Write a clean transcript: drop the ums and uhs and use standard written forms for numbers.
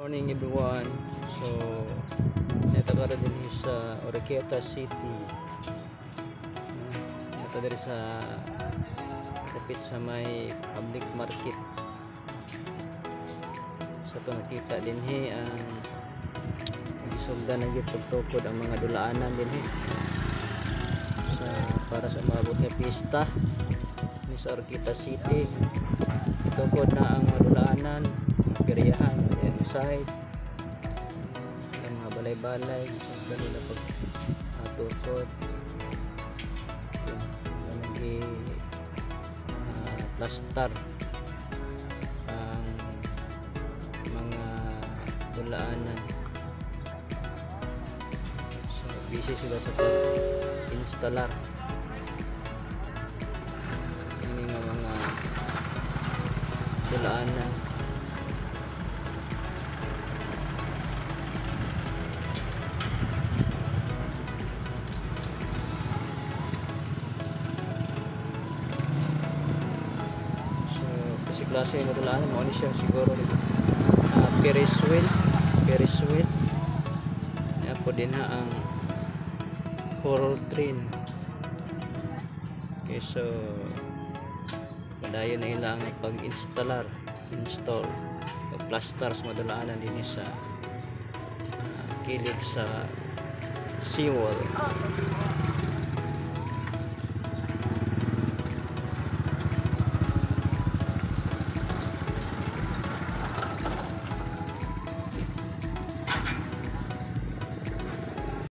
Morning, everyone. So, naa ta karon dinhi sa Oroquieta City. Naa ta diri sa dapit sa may public market. Sa so, to nakita dinhi ang gisugdan na gyud pagtukod ang mga dulaanan dinhi sa para sa maabot nga pista ni sa Oroquieta City. Itukod na ang mga dulaanan, mga peryahan inside ang mga balay-balay, gisugdan nila pag tukod nagi plaster ang mga dulaanan. So busy sila sa pag-instalar ini nga mga dulaanan. So kasi klase nga dulaanan mao ni siya siguro Ferris wheel, Ferris wheel. Yan po din ha ang coral train. Okay, so padayon na ilang pag-instalar, install o plaster sa mga dulaanan din sa kilid sa seawall.